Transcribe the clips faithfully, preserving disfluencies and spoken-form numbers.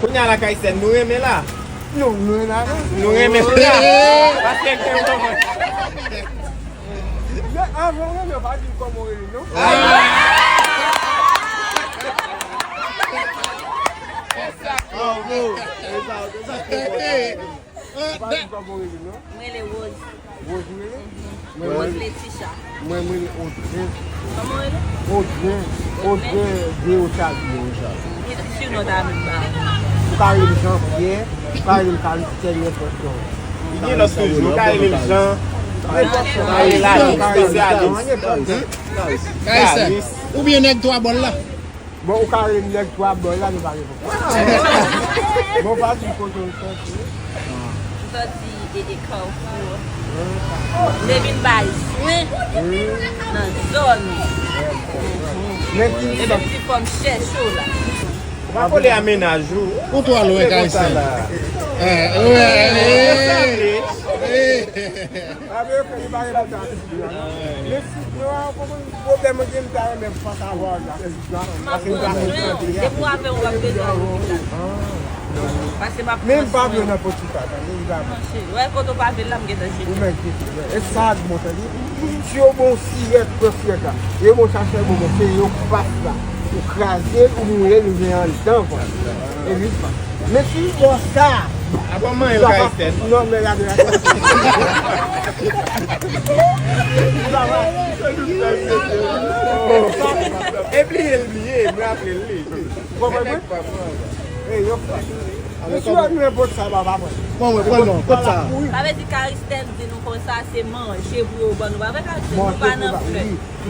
Kounye a la Kaysen, nou renmen la. Non, nou renmen la. Nou renmen la. Paske ke moman. Men avan w renmen, w pa di m kòman w rele, non? Bravo. Ou pa di m kòman w rele, non? Mwen rele Rose. Rose ou rele? Mwen Rose Letitia. Mwen, mwen rele Audrey. Kòman w rele? Audrey. Audrey Deochavier. Surnom ta vin ba. Ou ka rele m Jean Pierre, ou ka rele m Calixte, nenpòt non. Li gen lòt toujou, ou ka rele l Jean, ou ka rele l Alice, Alice. Kaysèn. Oubyen nèg twa bòl la. Bon, ou ka rele m nèg twa bòl la, nou pa reponn. Bon, pa di kote w sòti. M sòti e, e Carrefour. M te vin bay swen nan zòn. Men ki... E menm ti fò m chèche w la. Ou pa kole a mennaj ou. Ou twò lwen, Kaysen. Eh, wè, eh, eh. Apre yo fè li pa reponn sa. Men si yo a konprann pwoblèm mwen gen, m ta renmen fas avè w la. Depi w avè w, w ap bezwen lopital. Paske m ap... Men m pa vle nan pòt sou sa, tande, li pa bon. Wè, kote w pa vle la, m gentan jete. Ou mèt jete, wè. E sa k bon, tande. Si yo bon sirèt, pran sirèt la. Yo bon chache bon, bon, se yo k fas la. Ou kraze l, ou moule l, ou gen anndan, vwala. E li fas. Men si bò sa. Apa manyen l ka Estèn? Non, men gade la. E bliye l bliye, m raple l li. Konprann mwen? E yo fas. Men si yo nou enpòt sa, papa mwen. Bon, mwen pran non, kot sa? Sa vle di Karistèl di nou konsa se manje pou yo ban nou, pa vre Karistèl? Nou pa nan flè.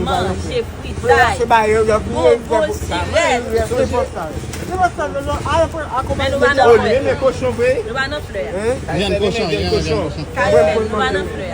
Manje, fritay. Bon bon sirèt. Men nou pa nan flè. Nou pa nan flè. Vyann kochon, vyann kochon. Karistèl, nou pa nan flè.